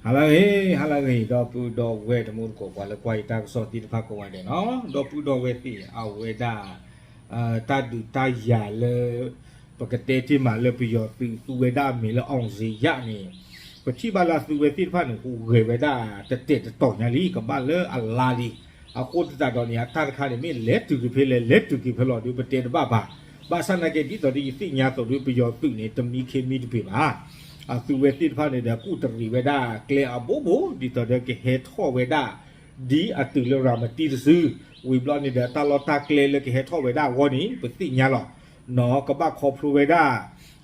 ဟါလၢအဂ့ၤ, ဟါလၢအဂ့ၤ ဒီပုၢ်ဒီဝဲၢ်တံၤသကိး ပှၤလၢကွၢ်ယတၢ်ကစီၣ်သ့ၣ်တဖၣ်ကိးဂၤဒဲးန့ၣ်, ဒီပုၢ်ဒီဝဲၢ်သ့ၣ်အဝဲဒၣ် တၢ်ဒုးတၢ်ယၤလၢ ပကတဲတ့ၢ်မးလၢပယီၤသုးသူဝဲဒၣ်အမံၤလၢ အောင်ဇေယျ န့ၣ်, ပထံၣ်ဘၣ်လၢအသုဝဲသ့ၣ်တဖၣ်န့ၣ် ဟူးဂဲၤဝဲဒၣ်တတဲာ်တတီၤညါလံ, ကဘၣ်လၢအလါလံ. အဃိသတးဒီးန့ၣ် အတၢ်တခါန့ၣ် မ့ၢ်လဲၤတုၤက့ၤဖဲလဲၣ် လဲၤတုၤက့ၤဖဲလဲၣ်ဒီး ပတဲတဘၣ်ဘၣ်. ဘၣ်ဆၣ်သနာ်က့ ဒ်သိးဒီးယသ့ၣ်ညါအသိးဒီး ပယီၤသုးန့ၣ် တမံခ့မံတပ့ၤဘၣ်. အသုဝဲသ့ၣ်တဖၣ်န့ၣ်ဒီး ကူၣ်တရံးဝဲဒၣ်ကျဲအဘိဘိ ဒ်သိးဒီးကဟဲထီၣ်ဝဲဒၣ် ဒ်အတုၤလၢရၤမတံတစု, ဝံၤဘျီန့ၣ်ဒီး တၢ်လီၢ်တၢ်ကျဲလၢကဟဲထီၣ်ဝဲဒၣ်အဂီၢ်န့ၣ် ပသ့ၣ်ညါလီၤ. ကဘၣ်ခီဖျိဝဲဒၣ်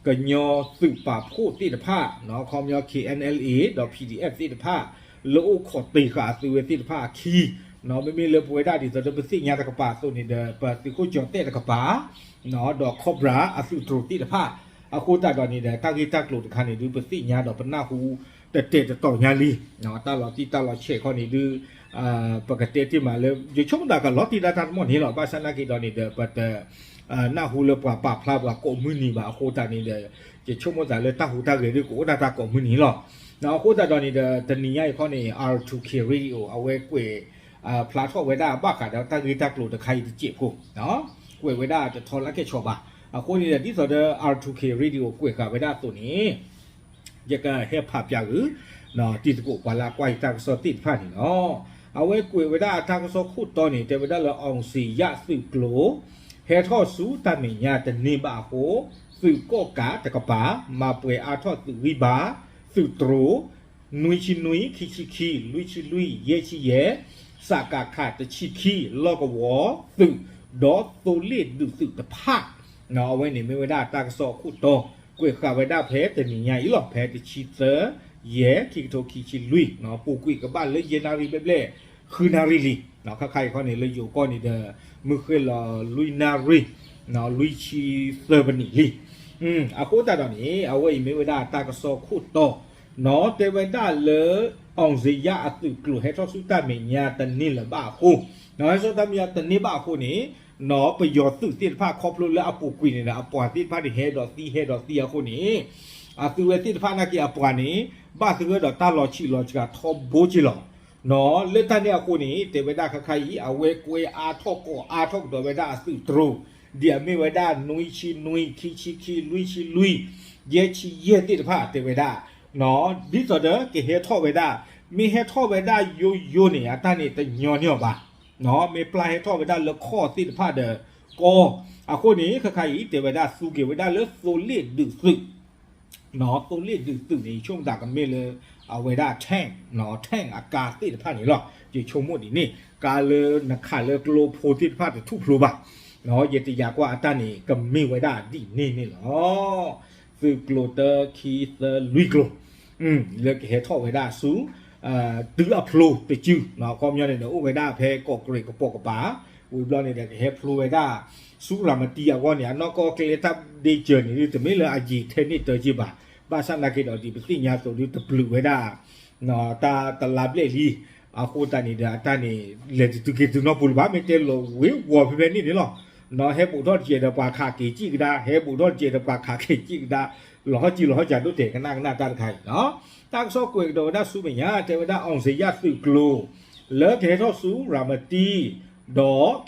ကညီသုးပာ်ဖှိၣ်သ့ၣ်တဖၣ်, ခီပညီ K N L A ဒီး P D F သ့ၣ်တဖၣ် လၢအိၣ်ခိးတ့ၢ်ဃာ်အသုဝဲသ့ၣ်တဖၣ်အခံ, မ့မ့ၢ်လၢပဝဲဒၣ်ဒ်သိးဒီးပသ့ၣ်ညါတကပၤအသိးန့ၣ်ဒီး ပသုးခိၣ်ကၠီၤသဲၣ်တကပၤ ဒီး Cobra အသုးတြိၤသ့ၣ်တဖၣ်, အဃိသတးဒီးန့ၣ်ဒီး တၢ်ဂ့ၢ်တၢ်ကျိၤတခါန့ၣ်ဒုး ပသ့ၣ်ညါဒီးပနၢ်ဟူ တတဲာ်တတီၤညါလံ. တၢ်လီၤတံၢ်တၢ်လီၤဆဲးခီန့ၣ်ဒုး ပကတဲတ့ၢ်မးလၢ ယဆိကမိၣ်သးကလီၤတံၢ်ဒၣ်တၢ်တမီၢ်န့ၣ်လီၤ. ဘၣ်ဆၣ်သနာ်က့ဒီးန့ၣ်ဒီး ပတ နၢ်ဟူလၢပှၤပာ်ဖျါပှၤကိးမုၢ်နံၤဘၣ်အဃိသတးန့ၣ်ဒီး ယဆိကမိၣ်သးလၢတၢ်ဟူးတၢ်ဂဲၤဒုးကအိၣ်ဒၣ်တၢ်ကိးမုၢ်နံၤလီၤ. အဃိသတးဒီးန့ၣ်ဒီး တနံၤညါအံၤခီန့ၣ် R two K Radio အဝဲကွဲး ဖျါထီၣ်ဝဲဒၣ်ဘၣ်ဃးဒီးတၢ်ဂ့ၢ်တၢ်ကျိၤတခါအံၤတစဲးဖိ, ကွဲးဝဲဒၣ်တထီလၢကဲၣ်ဆိးဘၣ်. အဃိန့ၣ်ဒီး ဒ်သိးဒီး R two K Radio ကွဲးဃာ်ဝဲဒၣ်အသိးန့ၣ် ယကဟဲဖးပၠးဂုာ် တံၤသကိးပှၤလၢအကွၢ်ယတၢ်ကစီၣ်သ့ၣ်တဖၣ်န့ၣ်လီၤ. အဝဲကွဲးဝဲဒၣ်အတၢ်ကစီၣ်ခိၣ်တီန့ၣ် တဲဝဲဒၣ်လၢ အောင်ဇေယျ သုးကျိၤ ဟဲထီၣ်ဆူတၢ်မဲာ်ညါတန့ၢ်ဘၣ်အဃိ သုးကီၣ်ကးတကပၤ မၤပှဲၤအါထီၣ်သုးဂံၢ်ဘါ သုးတြိၤ နွံဆံနွံ ခံဆံခံ လွံၢ်ဆံလွံၢ် ယဲၢ်ဆံယဲၢ် စကခ တဆံခံ လီၢ်ကဝီၤသုး ဒီးသိလ့ၣ်ဒုးသုးတဖၣ် အဝဲန့ၣ်မ့ၢ်ဝဲဒၣ်တၢ်ကစီၣ်အခိၣ်တီ ကွဲးဃာ်ဝဲဒၣ်ဖဲတနံၤညါအံၤလီၤ. ဖဲတဆံသၢ ယဲၢ် ခံကထိခံဆံလွံၢ်, ပူၤကွံာ်ကဘၣ်လၢယဲၢ်နၣ်ရံၣ်ဘျဲၣ်ဘျဲၣ် ဃုနၣ်ရံၣ်လံ. ခါခါအံၤခီန့ၣ် လၢယိၤကီၢ်န့ၣ်ဒီး မုၢ်ဃ့ၢ်လီၤလွံၢ်နၣ်ရံၣ် လွံၢ်ဆံသၢပနံးလံ. အဃိသတးဒီးန့ၣ် အဝဲအံၤမ့ၢ်ဝဲဒၣ်တၢ်ကစီၣ်ခိၣ်တီ နီၢ်တဲဝဲဒၣ်လၢ အောင်ဇေယျ အသုးကျိၤဟဲထီၣ်ဆူတၢ်မဲာ်ညါတန့ၢ်လၢၤဘၣ်အဃိ, ဟဲထီၣ်ဆူတၢ်မဲာ်ညါတန့ၢ်ဘၣ်အဃိန့ၣ်, နီၢ်ပယီၤသုးသ့ၣ်တဖၣ်ခီဖျိလၢအပူၤကွံာ်န့ၣ်ဒီး အပှၤသ့ၣ်တဖၣ်န့ၣ် ဟဲဒီးသံ ဟဲဒီးသံအဃိန့ၣ်, အသုဝဲသ့ၣ်တဖၣ်နာ်က့အပှၤန့ၣ် ဘၣ်သဂၢၢ်ဒီးတၢ်လီၤဆံးလီၤစှၤထီဘိက့လီၤ. နီၢ်လၢတၢ်န့ၣ်အဃိန့ၣ် တဲဝဲဒၣ်ခါခါအံၤ အဝဲကွဲးအါထီၣ်ကိးအါထီၣ်ကဒီးဝဲဒၣ်အသုးတြိၤ ဒ်အမ့ၢ်ဝဲဒၣ် နွံဆံနွံ ခံဆံခံ လွံၢ်ဆံလွံၢ် ယဲၢ်ဆံယဲၢ်သ့ၣ်တဖၣ်တဲဝဲဒၣ်, ဒ်သိးဒီးကဟဲထီၣ်ဝဲဒၣ်, မ့ၢ်ဟဲထီၣ်ဝဲဒၣ်ယိယိန့ၣ် အတၢ်န့ၣ်တညီန့ၢ်အီၤဘၣ်. မ့ၢ်ပျၢ်ဟဲထီၣ်ဝဲဒၣ်လၢခီၣ်သ့ၣ်တဖၣ်ဒီးကီ, အဃိန့ၣ် ခါခါအံၤ တဲဝဲဒၣ်သူက့ၤဝဲဒၣ်လၢသိလ့ၣ်ဒုးသုး သိလ့ၣ်ဒုးသုးန့ၣ် ယဆိကမိၣ်သးကမ့ၢ်လၢ အဝဲဒၣ် tank, tank အကါသ့ၣ်တဖၣ်န့ၣ်လီၤ. ယဆိကမိၣ်ဒ်န့ၣ် ကါလၢနခးလၢကျိဖိသ့ၣ်တဖၣ်တထူၣ်ဖျိဘၣ်. ယတယာ်ကွၢ်အတၢ်န့ၣ် ကမ့ၢ်ဝဲဒၣ်ဒ်န့ၣ်န့ၣ်လီၤ. သုးကျိၤတၢ ခံ သၢ လွံၢ်ကျိၤ လၢကဟဲထီၣ်ဝဲဒၣ်ဆူ တုၤအဖျိတစု, အခီပညီန့ၣ်ဒီး အိၣ်ဝဲဒၣ်ဖဲကီးကြရ့းကပိာ်ကပၤ, ဝံၤဘျီန့ၣ်ဒီး ကဟဲဖျိဝဲဒၣ် ဆူရၤမတံအဂီၢ်န့ၣ် အနီၢ်ကီၢ်ကျဲတၢ်ဒ့စၢၤန့ၣ် တမ့ၢ်လၢအယံာ်ထဲန့ၣ်တၢ်က့ဘၣ်. ဘၣ်ဆၣ်သနာ်က့ဒီး ဒ်ပသ့ၣ်ညါအသိးဒီး တပျုာ်ဝဲဒၣ် တၢ်တလါဘျဲၣ်လံ. အဃိသတးန့ၣ်ဒီး အတၢ်န့ၣ် လဲၤတတုၤက့ၤတုၤနီတပူၤလၢၤဘၣ်, မ့ၢ်တဲလီၤဝ့ၤဝီၤဖဲဖဲန့ၣ်န့ၣ်လီၤ. ဟဲဘူးထီၣ်တစဲးဒီးပှၤခးက့ၤစံၣ်ကဒါ, ဟဲဘူးထီၣ်တစဲးဒီးပှၤခးက့ၤစံၣ်ကဒါ, လီၤဟီၣ်စံၣ်လီၤဟီၣ်စံၣ်ဒိၣ်တဲာ်ကနၣ်ကနၣ်တၢ်တခါအံၤလီၤ. တၢ်ကစီၣ်ကွဲးကဒီးဝဲဒၣ်ဆူမဲာ်ညါ တဲဝဲဒၣ် အောင်ဇေယျ သုးကျိၤ လၢကဟဲထီၣ်ဆူရၤမတံ ဒီး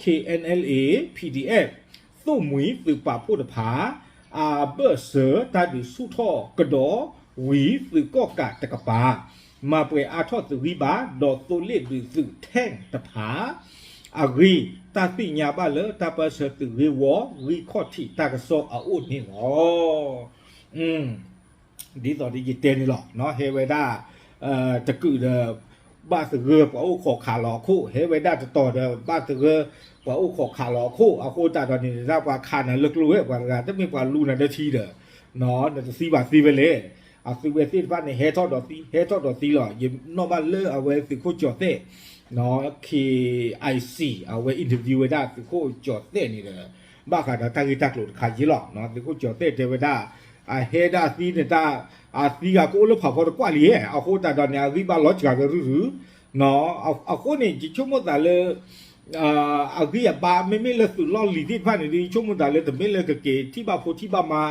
K N L A P D F သိၣ်မှံၤသုးပာ်ဖှိၣ်တဖၣ် အဘၢၣ်စၢၤတၢ်ဒုးဆူၣ်ထီၣ်ကဒီးဝံၤ သုးကီၣ်ကးတကပၤ မၤပှဲၤအါထီၣ်သုးဂံၢ်ဘါ ဒီးသိလ့ၣ်ဒုးသုး tank တဖၣ် အဂ့ၢ် တၢ်သ့ၣ်ညါဘၣ်လၢတၢ်ပၢၢ်ဆၢသုးဂ့ၢ်ဝီ ဂံၢ်ခီၣ်ထံးတၢ်ကစီၣ်အအိၣ်န့ၣ်လီၤ. ဒ်သိးဒီးယတဲန့ၣ်လီၤ, ဟဲဝဲဒၣ် တကုာ်ဒီး ဘၣ်သဂၢၢ်ပှၤအိၣ်ခိးခးလီၤအခိၣ်, ဟဲဝဲဒၣ်တတီၤဒီး ဘၣ်သဂၢၢ်ပှၤအိၣ်ခိးခးလီၤအခိၣ်, အဃိသတးဒီးန့ၣ် ဒၣ်ပှၤခးနၤလၢကျိဝဲ ပှၤတဂၤတမ့ၢ်ပှၤလူနၤလၢထံဒီး နတသံဘၣ်သံဝဲလဲၣ်. အသုဝဲသ့ၣ်တဖၣ်န့ၣ် ဟဲထီၣ်ဒီးသံ ဟဲထီၣ်ဒီးသံလီၤ. ယနီၣ်ဘၣ်လၢအဝဲသုးခိၣ်ကၠီၤသဲး K I C အဝဲ interview ဝဲဒၣ်သုးခိၣ်ကၠီၤသဲးန့ၣ်ဒီး ဘၣ်ဃးဒီးတၢ်ဂ့ၢ်တၢ်ကျိၤတခါယ့လီၤ. သုးခိၣ်ကၠီၤသဲးတဲဝဲဒၣ် အဟဲဒၣ်အသံန့ၣ်တၢ် အသံဂၤကအိၣ်လၢဖးဖီတကွၢ်လံ, အဃိသတးဒီးန့ၣ် အဂံၢ်ဘါလီၤစှၤဝဲရုၢ်ရုၢ်. အဃိန့ၣ် ယဆိကမိၣ်သးလၢ အဂံၢ်အဘါ မ့မ့ၢ်လၢသုးလီၢ်လံၤသ့ၣ်တဖၣ်န့ၣ်ဒီး ယဆိကမိၣ်သးလၢတမ့ၢ်လၢကက့ၤထံၣ်ဘၣ်ဖိထံၣ်ဘၣ်မါ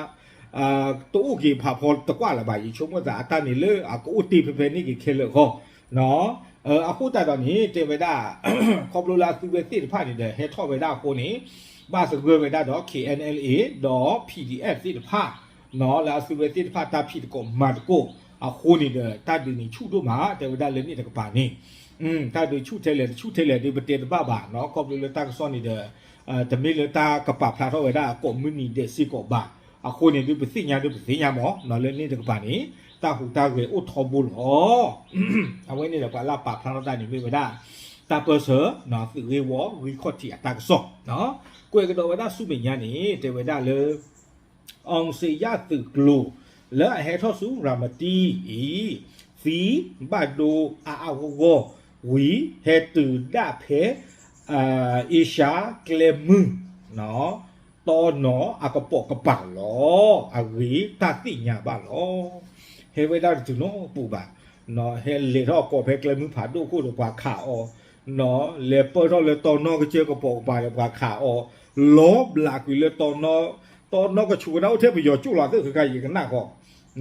တအိၣ်က့ၤဖးဖီတကွၢ်လၢၤဘၣ်. ယဆိကမိၣ်သးအတၢ်န့ၣ်လၢအကအိၣ်တ့ၢ်ဖဲဖဲန့ၣ်က့ၤခဲလၢာ်အဂီၢ် အဃိသတးဒီးန့ၣ် တဲဝဲဒၣ် ခီဖျိလၢအသုဝဲသ့ၣ်တဖၣ်န့ၣ်ဒီး ဟဲထီၣ်ဝဲဒၣ်အဃိန့ၣ် ဘၣ်သဂၢၢ်ဝဲဒၣ်ဒီး K N L A ဒီး P D F သ့ၣ်တဖၣ် လၢအသုဝဲသ့ၣ်တဖၣ်တၢ်ဖံးသကိးမၤသကိးအဃိန့ၣ်ဒီး တၢ်ဒုးန့ၣ်ဆူၣ်ဒိၣ်မး တဲဝဲဒၣ်လၢန့ၣ်တကပၤန့ၣ် တၢ်ဒုးဆူၣ်ထဲလဲၣ်တဆူၣ်ထဲလဲၣ်ဒုးပတဲတဘၣ်ဘၣ်နီၤ ခီဖျိလၢတၢ်ကစီၣ်န့ၣ်ဒီး တမ့ၢ်လၢတၢ်ကပာ်ဖျါထီၣ်ဝဲဒၣ်ကိးမုၢ်နံၤဒဲးစ့ၢ်ကီးဘၣ်. အဃိန့ၣ်ဒုးပသ့ၣ်ညါဒုးပသ့ၣ်ညါမး လၢန့ၣ်တကပၤန့ၣ် တၢ်ဟူးတၢ်ဂဲၤအိၣ်ထီဘိလီၤ. အဝဲန့ၣ်ဒီးပှၤလၢအပာ်ဖျါထီၣ်တၢ်န့ၣ်မ့ၢ်ဝဲဒၣ် တၢ်ပၢၢ်ဆၢ သုးဂ့ၢ်ဝီဂံၢ်ခီၣ်ထံးအတၢ်ကစီၣ် ကွဲးကဒီးဝဲဒၣ်ဆူမဲာ်ညါန့ၣ် တဲဝဲဒၣ်လၢ အောင်ဇေယျသုးကျိၤ လၢအဟဲထီၣ်ဆူရၤမတံအံၤ သံ ဘၣ်ဒိအါအါဂီၢ်ဂီၢ် ဝံၤဟဲတုၤဒၣ်ဖဲ အ့ရှါကျဲမုၢ် တီနီၤအကပိာ်ကပၤလီၤ. အဂ့ၢ်တၢ်သ့ၣ်ညါဘၣ်လီၤ. ဟဲဝဲဒၣ်တတုၤနီတပူၤဘၣ် ဟဲလဲၤထီၣ်ကိးဖဲကျဲမုၢ်ဖးဒိၣ်ခိၣ်ဒီးပှၤခးအီၤ လဲၤပၢၢ်ထီၣ်လၢတီနီကစၢၢ်ကပိာ်ကပၤဒီးပှၤခးအီၤ လီၤဘျးကွံာ်လၢတီနီ တီနီကဆူးဝဲဒၣ်အိၣ်ထဲပယီၤကၠိၣ်လီၤသ့ၣ်ဃကယံာ်က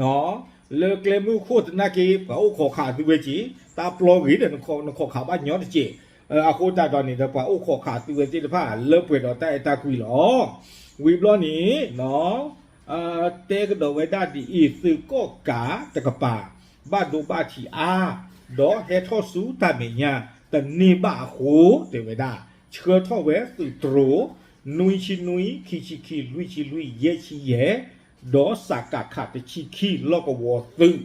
နၣ်ဃီ လၢကျဲမုၢ်ခိၣ်သနာ်က့ ပှၤအိၣ်ခိးခးသုဝဲက့ၤ တၢ်ပျီဂ့ၤဒီးနခိးခးဘၣ်ညီတက့ၢ်. အဃိသတးဒီးန့ၣ်ဒီး ပှၤအိၣ်ခိးခးသုဝဲသ့ၣ်တဖၣ်လၢပှဲၤဒီးတၢ်အဲၣ်တၢ်ကွံလီၤ. ဝံၤဘျီန့ၣ် တဲကဒီးဝဲဒၣ်ဒ်အံၤ သုးကီၣ်ကးတကပၤ ဘၣ်ဒိဘၣ်ထံးအါ ဒီးဟဲထီၣ်ဆူတၢ်မဲာ်ညါတန့ၢ်ဘၣ်အဃိ တဲဝဲဒၣ် ဆှၢထီၣ်ဝဲသုးတြိၤ နွံဆံနွံ ခံဆံခံ လွံၢ်ဆံလွံၢ် ယဲၢ်ဆံယဲၢ် ဒီးစကခ တဆံခံ လီၢ်ကဝီၤသုး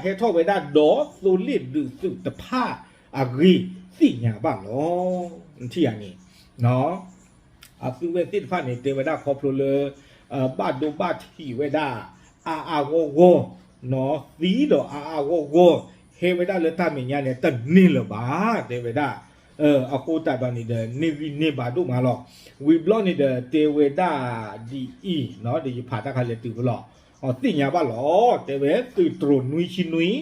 ဟဲထီၣ်ဝဲဒၣ်ဒီးသိလ့ၣ်ဒုးသုးတဖၣ်အဂ့ၢ်သ့ၣ်ညါဘၣ်လီၤ. ထံၣ်ဧါန့ၣ် အသုဝဲသ့ၣ်တဖၣ်န့ၣ် တဲဝဲဒၣ်ခီဖျိလၢ ဘၣ်ဒိဘၣ်ထံးဝဲဒၣ် အါအါဂီၢ်ဂီၢ် သံဒီးအါအါဂီၢ်ဂီၢ် ဟဲဝဲဒၣ်လၢတၢ်မဲာ်ညါန့ၣ် တန့ၢ်လၢၤဘၣ် တဲဝဲဒၣ်. အဃိသတးဒီးန့ၣ်ဒီး န့ၢ်ဂံၢ်န့ၢ်ဘါဒိၣ်မးလီၤ. ဝံၤဘျီန့ၣ်ဒီး တဲဝဲဒၣ်ဒ်အံၤ ဒီးယဖးတၢ်ခါလဲၤတုၤဖဲလီၤ. သ့ၣ်ညါဘၣ်လီၤ တဲဝဲသုးတြိၤနွံဆံနွံ ဒီး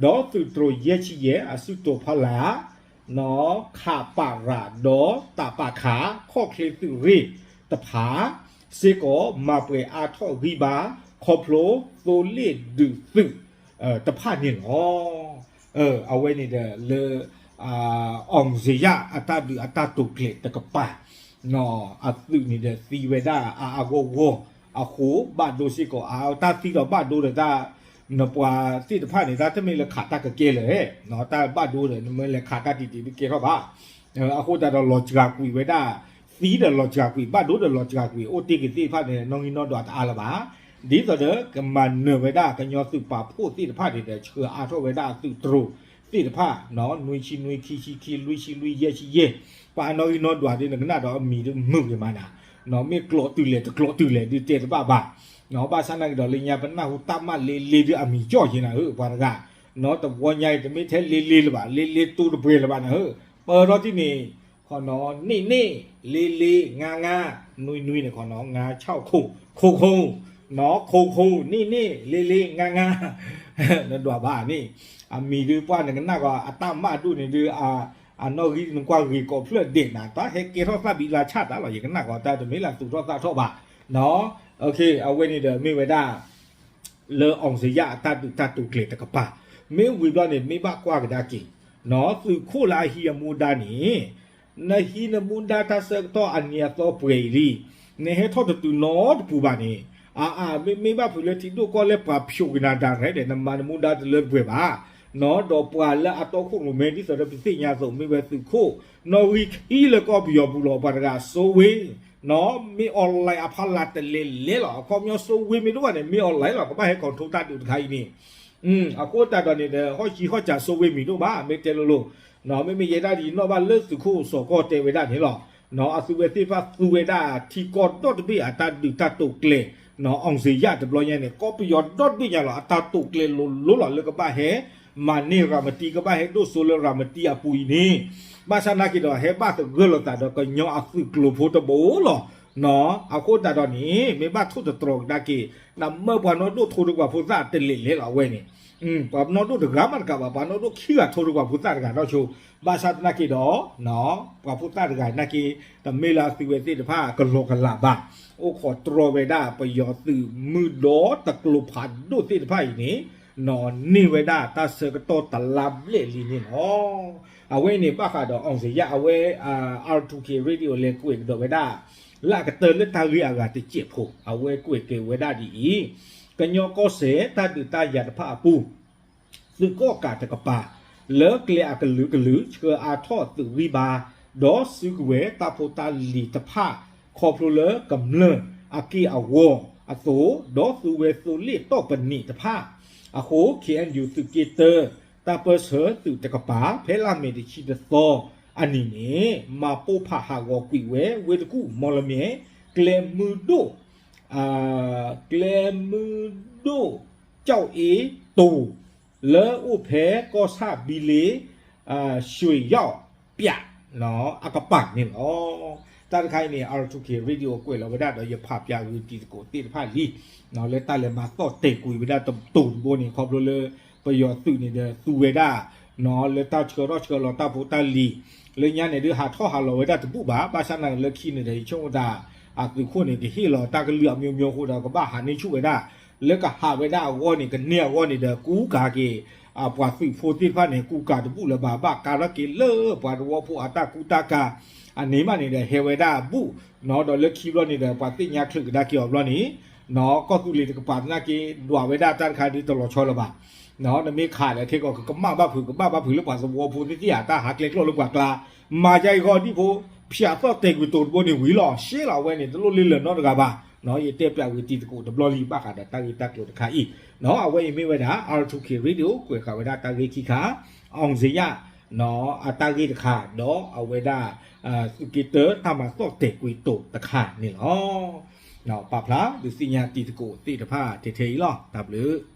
သုးတြိၤယဲၢ်ဆံယဲၢ် အစုတိာ်ဖီလာ် ခပရ ဒီးတပခ ခီၣ်ချ့သုးရ့ၣ်တဖၣ် စ့ၢ်ကီးမၤပှဲၤအါထီၣ်ဂံၢ်ဘါ ခီဖျိသိလ့ၣ်ဒုးသုးတဖၣ်န့ၣ်လီၤ. အဝဲန့ၣ်ဒီးလၢ အောင်ဇေယျ အတၢ်ဒုးအတၢ်တိာ်ကျဲၤတကပၤ အသုးန့ၣ်ဒီးသံဝဲဒၣ်အါအါဂီၢ်ဂီၢ် အဃိဘၣ်ဒိစ့ၢ်ကီး အတၢ်သံဒီးဘၣ်ဒိဒီးတၢ် နပှၤသ့ၣ်တဖၣ်န့ၣ် တၢ်တမ့ၢ်လၢခးတၢ်ကကဲလၢၤ တၢ်ဘၣ်ဒိဒီး နမ့ၢ်လဲၤခးတၢ်တံၢ်တံၢ်တကဲထီၣ်ဘၣ်. အဃိသတးဒီးလီၤစှၤကွံာ်ဝဲဒၣ် သံဒီးလီၤစှၤကွံာ် ဘၣ်ဒိဒီးလီၤစှၤကွံာ် အိၣ်တ့ၢ်က့ၤသ့ၣ်တဖၣ်န့ၣ် နီၣ်ဂံၢ်နီၣ်ဒွးတအါလၢၤဘၣ်. ဒ်သိးဒီးကမၤနၢၤဝဲဒၣ်ကညီသုးပာ်ဖှိၣ်သ့ၣ်တဖၣ်န့ၣ်ဒီး ဆှၢအါထီၣ်ဝဲဒၣ်အသုးတြိၤသ့ၣ်တဖၣ် နွံဆံနွံ ခံဆံခံ လွံၢ်ဆံလွံၢ် ယဲၢ်ဆံယဲၢ် ပှၤအနီၣ်ဂံၢ်နီၣ်ဒွးဒ်နကနၣ်ဒီးအမံၤဒ်မုာ်ဂ့ၤမးနၤ မ့ၢ်ကျိးတုၤလဲၣ်တကျိးတုၤလဲၣ်ဒ်တဲတဘၣ်ဘၣ်. ဘၣ်ဆၣ်နာ်က့ဒီးလၢညါပနၢ်ဟူတၢ်မၤလ့လ့ဒ်အမံၤကၠီၣ်ယဲနၤဧၢ ပှၤတဂၤ တဝီညါအံၤတမ့ၢ်ထဲလ့လ့လၢၤဘၣ် လ့လ့တိတပှဲၤလၢၤဘၣ်နၤဧၢ. ပၢၢ်ထီၣ်တန့ၣ် ခီနီၤ န့ၣ်န့ၣ် လ့လ့ ငါငါ နွံနွံန့ၣ် ခီနီၤ ငါဆီၣ်ခိၣ် ခိၣ်ခိၣ် နီၤ ခိၣ်ခိၣ် န့ၣ်န့ၣ် လ့လ့ ငါငါ နဒွးဘၣ်န့ၣ် အမံၤဒ်ပှၢ်နကနၣ်ကီး အတၢ်မၤဒိၣ်န့ၣ်ဒ် အနီၣ်ဂံၢ်နကွၢ်ဂ့ၤကိးဖျၢၣ်ဒဲးနၤ တၢ်ဟဲကဲထီၣ်သၣ်ဘံလါဆၣ်တၢ်လီၤ ယကနၣ်ကီးတၢ်တမ့ၢ်လၢသူၣ်ထီၣ်သၣ်ထီၣ်ဘၣ် အဝဲန့ၣ်ဒီးမ့ၢ်ဝဲဒၣ် လၢအောင်ဇေယျအတၢ်ဒုးတၢ်တိာ်ကျဲၤတကပၤ မ့ၢ်ဝံၤဘျီန့ၣ် မ့ၢ်ဘၣ်ကွၢ်ကဒါက့ၤ သုးခိၣ်လၢအဟံးအမူဒါန့ၣ် နဟံးနမူဒါတၢ်ဆၢကတီၢ်အနံၤအသီပှဲၤအံၤလံ နဟဲထီၣ်တတုၤနီတပူၤဘၣ်န့ၣ် အအ မ့မ့ၢ်ဘၣ်ဖုးလၢထံဒိၣ်ကီၢ်လဲၢ်ပှၤဖျိးက့ၤနၤဒၣ်ရဲၣ်ဒီး နမၤနမူဒါတလၢတပှဲၤဘၣ် ဒီးပှၤလၢအတီခိၣ်ရိၣ်မဲဒ်သိးဒီးပသ့ၣ်ညါအသိး မ့ၢ်ဝဲသုးခိၣ် နီၣ်ဂံၢ်ခံလၢကီၢ်ပယီၤပူၤလီၤ ပှၤတဂၤ စိုးဝင်း မ့ၢ် online အဖီလာ်တလဲၤလဲၤလီၤ အခီပညီ စိုးဝင်း မ့ၢ်တအိၣ်ဘၣ်န့ၣ် မ့ၢ် online လီၤ ကဘၣ်ဟဲ control တၢ်ဒုးတခါအံၤန့ၣ် အဃိသတးဒီးန့ၣ်ဒီး ဟီၣ်ဆံးဟီၣ်စး စိုးဝင်း မံၤဒိၣ်ဘၣ် မ့ၢ်တဲလိၤလိၤ မ့မ့ၢ်ယဲဒၣ်ဒ်ယနီၣ်ဘၣ်လၢသုးခိၣ်စီၤကီၢ်တဲဝဲဒၣ်န့ၣ်လီၤ အသုးဝဲသ့ၣ်တဖၣ်သူဝဲဒၣ်ထံကီၢ်ဒီတဘ့ၣ်အတၢ်ဒုးတၢ်တိာ်ကျဲၤ အောင်ဇေယျတဘျီညါန့ၣ် ကီၢ်ပယီၤဒီတဘ့ၣ်ညါလီၤ အတၢ်တိာ်ကျဲၤလိၤလိၤလီၤ လၢကဘၣ်ဟဲ မၤန့ၢ်ရၤမတံ ကဘၣ်ဟဲဒိၣ်စိလၢရၤမတံအပူၤအံၤန့ၣ် ဘၣ်ဆၣ်နာ်က့ဒီး ဟဲဘၣ်သဂၢၢ်လိာ်သးဒီးကညီအသုးကျိၤဖိတဘိလီၤ နီၢ် အဃိသတးဒီးန့ၣ် မ့ၢ်ဘၣ်ထိၣ်သတြီၤကဒါက့ၤ နမၢပှၤနီၢ်ဒိၣ်ထိဒီးပှၤဖိသၣ်တလဲၤလဲၤလီၤအဝဲန့ၣ်, ပှၤနီၢ်ဒိၣ်တဂၤမးတကးဘၣ် ပှၤနီၢ်ဒိၣ်ခံဂၤထိဒီးပှၤဖိသၣ်တဂၤဒီးဆိ, ဘၣ်ဆၣ်သနာ်က့ဒီး ပှၤဖိသၣ်တဂၤနာ်က့ တမ့ၢ်လၢအသုဝဲသ့ၣ်တဖၣ်ကလီၤကလးဘၣ်, အိၣ်ခိးတြီဝဲဒၣ်ပယီၤသုးမုၢ်ဒီတကျိၤဖးဒိၣ်သ့ၣ်တဖၣ်အံၤန့ၣ် နီၢ် န့ၢ်ဝဲဒၣ်တၢ်ဆၢကတီၢ်တလါဘျဲၣ်လံန့ၣ်လီၤ. အဝဲအံၤန့ၣ် ဘၣ်ဃးဒီး အောင်ဇေယျ အဝဲ R two K Radio လဲၤကွဲးကဒီးဝဲဒၣ် လၢအကတၢၢ်လၢတၢ်ဂ့ၢ်အဂၤတစဲးဖိ အဝဲကွဲးက့ၤဝဲဒၣ်ဒ်အံၤ, ကညီကီၢ်စဲၣ်တၢ်ဒုးတၢ်ယၤတဖၣ်အပူၤ သုးကီၣ်ကးတကပၤ လၢကျဲအကလုာ်ကလုာ် ဆှၢအါထီၣ်သုးဂံၢ်ဘါ ဒီးစုကဝဲၤတၢ်ဖိတၢ်လံၤတဖၣ် ခီဖျိလၢကမျၢၢ်အက့ၢ်အဂီၤအသိး ဒီးသုဝဲသိလ့ၣ်တီၢ်ပနံာ်တဖၣ်အဃိ K N U သုးက့တၢ တၢ်ပၢၢ်ဆၢသုးတကပၤ ဖဲလါမ့ၤတဆံတသီအနံၤန့ၣ် မၤပိၢ်ဖးဟးဂီၤကွံာ်ဝဲ ဝ့ၢ်တကူၣ်မီလမ့ၣ် ကျဲမုၢ်ဒိၣ် ကျဲမုၢ်ဒိၣ် ကၠီၣ်အ့တိၤ လၢအိၣ်ဖဲကီၢ်ဆၣ်ဘံလ့ ရွှေရောင်ပြ အကပၤန့ၣ်လီၤ. တၢ်တခါအံၤန့ၣ် R two K Radio ကွဲးလီၤဝဲဒၣ်ဒီး ယဖးပၠးဂ့ၤတံၤသကိးသ့ၣ်တဖၣ်လံ လၢတၢ်လဲၤမၤသီၣ်တဲာ်ကွံာ်ဝဲဒၣ်တတိၤတဘိန့ၣ် ခီဖျိလၢ ပယီၤသုးန့ၣ်ဒီးသူဝဲဒၣ် လၢတၢ်ဆှၢထီၣ်ဆှၢလီၤတၢ်ဖိတၢ်လံၤ လၢညါန့ၣ်ဒုးဟးထီၣ်ဟးလီၤဝဲဒၣ်တဘူၣ်ဘၣ် ဘၣ်ဆၣ်နာ်က့လၢခံန့ၣ်ဒီး ယဆိကမိၣ်သး အသုးခိၣ်န့ၣ် ကဟ့ၣ်လီၤတၢ်ကလုၢ်အမျိုးမျိုးအဃိဒီး ကဘၣ်ဟးန့ၢ်ဆူၣ်ဝဲဒၣ် လၢကဟးဝဲဒၣ်အဂီၢ်န့ၣ် ကန့ၢ်အဂီၢ်န့ၣ်ဒီး ကူကၤက့ၤ ပှၤသုးဖိသ့ၣ်တဖၣ်န့ၣ် ကူကၤတဘူၣ်လၢၤဘၣ် ဘၣ်ကၤထီၣ်က့ၤလၢပှၤသဝီဖိအတၢ်ကူတၢ်ကၤ အန့ၣ်မးန့ၣ်ဒီး ဟဲဝဲဒၣ်အဘူၣ် ဒီးလၢခံဘျီန့ၣ်ဒီး ပှၤသ့ၣ်ညါချုးကဒါက့ၤအီၤဘျီန့ၣ် ကီၢ်သူလ့ၤတကပၤသနာ်က့ ဒွးဝဲဒၣ်တၢ်တခါဒ်တလီၤဆီလၢၤဘၣ် နမ့ၢ်ခးဒီးခဲကီး ကကမၣ်ဘၣ်ဖုး ကဘၣ်ဘၣ်ဖုးလၢပှၤသဝီဖိသ့ၣ်သ့ၣ်ဧါ တၢ်ဟးကျဲကျီၢ်လၢပှၤကျါ မၤယါအံၤဃီဒ်ဖိ ဖၠးသီၣ်တဲာ်ကွံာ်တိၤတဘိန့ၣ်ဝံၤလီၤ ရှဲလီၤအဝဲန့ၣ် တလိၣ်လ့လၢာ်နီတဂၤဘၣ် ယတဲပၠးဂ့ၤတံၤသကိးတဘျီလံ ဘၣ်ဃးဒီးတၢ်ဂ့ၢ်တၢ်ကျိၤတခါအံၤ အဝဲအံၤမ့ၢ်ဝဲဒၣ် R two K Radio ကွဲးဃာ်ဝဲဒၣ်တၢ်ဂ့ၢ်ခံခါ အောင်ဇေယျ အတၢ်ဂ့ၢ်တခါ ဒီးအဝဲဒၣ် သုးက့တၢတၢ်မၤသီၣ်တဲာ်ကွံာ်တိၤတခါန့ၣ်လီၤ. ပာ်ဖျါဒုးသ့ၣ်ညါတံၤသကိးသ့ၣ်တဖၣ်ထဲထဲအံၤလီၤ. တၢ်ဘျုး